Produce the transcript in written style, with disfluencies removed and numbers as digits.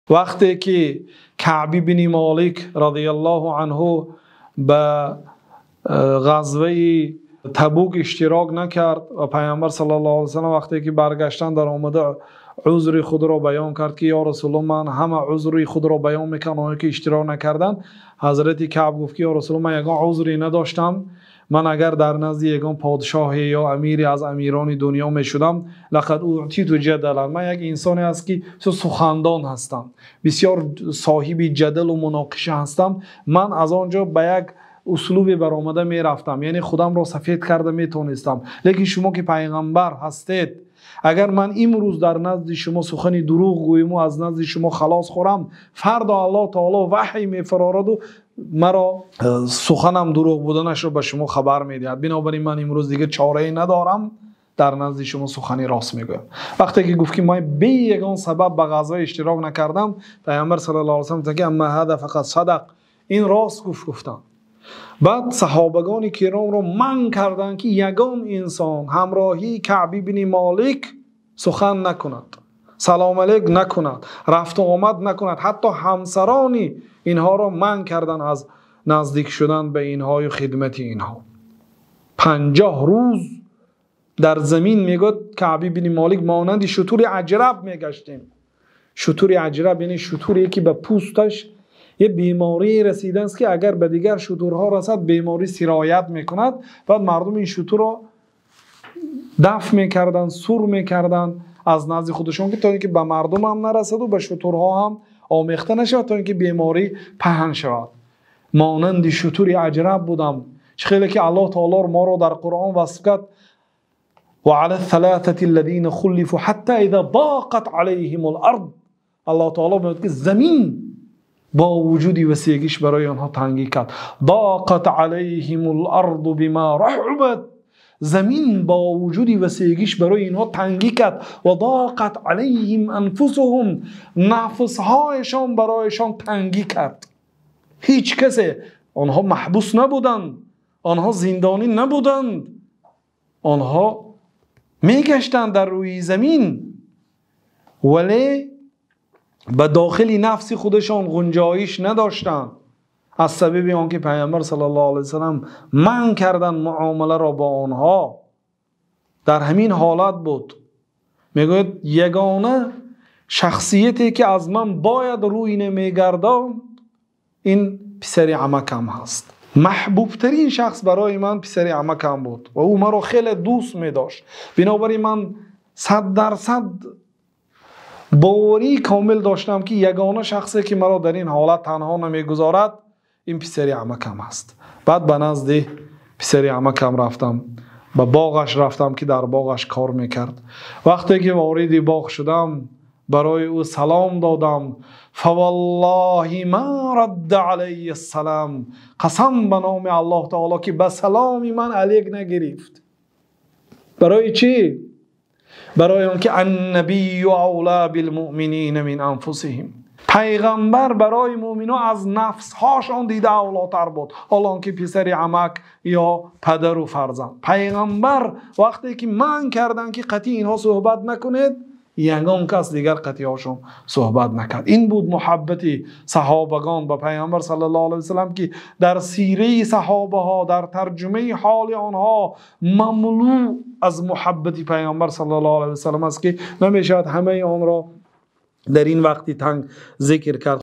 Вақте ки Каъб ибн Молик розияллоҳу анҳу ба ғазваи Табук иштирок накард ва Паёмбар саллаллоҳу алайҳи васаллам вақте ки баргаштанд дар омада узри худро баён кард, ки ё Расулуллоҳ, ман ҳама узри худро баён мекунам, онҳое ки иштирок накарданд. Ҳазрати Каъб гуфт, ки ё Расулуллоҳ, ман ягон узре надоштам. Ман агар дар назди ягон подшоҳе ё амире аз амирони дунё мешудам, лақад утиту ҷадалан, ман як инсоне ҳастам, ки бисёр сухандон ҳастам, бисёр соҳиби ҷадал ва муноқиша ҳастам. Ман аз он ҷо ба як услубе баромада мерафтам, яъне худамро сафед карда метавонистам. Лекин шумо ки паёмбар ҳастед, агар ман имрӯз дар назди шумо сухани дурӯғ гӯям ва аз назди шумо халос хӯрам, фардо Аллоҳи таъоло ваҳй мефиристад ва маро суханам дурӯғ буданашро ба шумо хабар медиҳад. Бинобар ин ман имрӯз дигар чорае надорам, дар назди шумо сухани рост мегӯям. Вақте ки гуфт, ки ман бе ягон сабаб ба ғазва иштирок накардам, Паёмбар саллаллоҳу алайҳи васаллам гуфт, ки аммо ҳаза фақад садақ, ин рост гуфт, гуфтанд. Баъд саҳобагони киромро манъ карданд, ки ягон инсон ҳамроҳии Каъб ибн Молик сухан накунад, салом алайк накунад, рафту омад накунад. Ҳатто ҳамсарони инҳоро манъ карданд аз наздик шудан ба инҳо ва хидмати инҳо. 50 рӯз дар замин, мегӯяд Каъб ибн Молик, монанди шутури аҷраб мегаштем. Шутури аҷраб яъне шутуре ки ба пӯсташ як беморӣ расидааст, ки агар ба дигар шутурҳо расад, беморӣ сироят мекунад. Баъд мардум ин шутурро дафн мекарданд, сур мекарданд аз назди худашон, ки то инки ба мардум ҳам нарасад ва ба шутурҳо ҳам омехта нашавад, то инки беморӣ паҳн шавад. Монанди шутури аҷраб будам. Чӣ хеле ки Аллоҳи таъоло моро дар Қуръон васф кард: ва алас-салосати аллазина хуллифу ҳатто изо доқат алайҳимул арз. Аллоҳи таъоло мегӯяд, ки замин бо вуҷуди васеъгиш барои онҳо тангӣ кард. Доқат алайҳимул арзу бима раҳубат, замин бо вуҷуди васеъгиш барои инҳо тангӣ кард. Ва доқат алайҳим анфусуҳум, нафсҳояшон барояшон тангӣ кард. Ҳеҷ касе, онҳо маҳбус набуданд, онҳо зиндонӣ набуданд, онҳо мегаштанд дар рӯи замин, вале ба дохили нафси худашон гунҷоиш надоштанд, аз сабаби он ки Паёмбар саллаллоҳу алайҳи васаллам манъ карданд муомиларо бо онҳо. Дар ҳамин ҳолат буд. Мегӯяд ягона шахсияте ки аз ман бояд рӯй намегардонд, ин писари амакам ҳаст. Маҳбубтарин шахс барои ман писари амакам буд ва ӯ маро хеле дӯст медошт. Бинобар ин ман 100% боварии комил доштам, ки ягона шахсе ки маро дар ин ҳолат танҳо намегузорад, ин писари амакам аст. Баъд ба назди писари амакам рафтам, ба боғаш рафтам, ки дар боғаш кор мекард. Вақте ки вориди боғ шудам, барои ӯ салом додам. Фаваллоҳи ма радда алайҳи ссалом, қасам ба номи Аллоҳи таъоло, ки ба саломи ман алайк нагирифт. Барои чӣ? Барои он ки аннабийю авло билмуъминина мин анфусиҳим, Паёмбар барои муъминон аз нафсҳошон дида авлотар буд, ҳол он ки писари амак ё падару фарзанд. Паёмбар вақте ки манъ карданд, ки қатъи инҳо суҳбат накунед, ягон кас дигар қатъиҳошон суҳбат накард. Ин буд муҳаббати саҳобагон ба Паёмбар саллаллоҳу алайҳи васаллам, ки дар сираи саҳобаҳо, дар тарҷумаи ҳоли онҳо мамлӯ аз муҳаббати Паёмбар саллаллоҳу алайҳи васаллам аст, ки намешавад ҳамаи онро дар ин вақти танг зикр кард.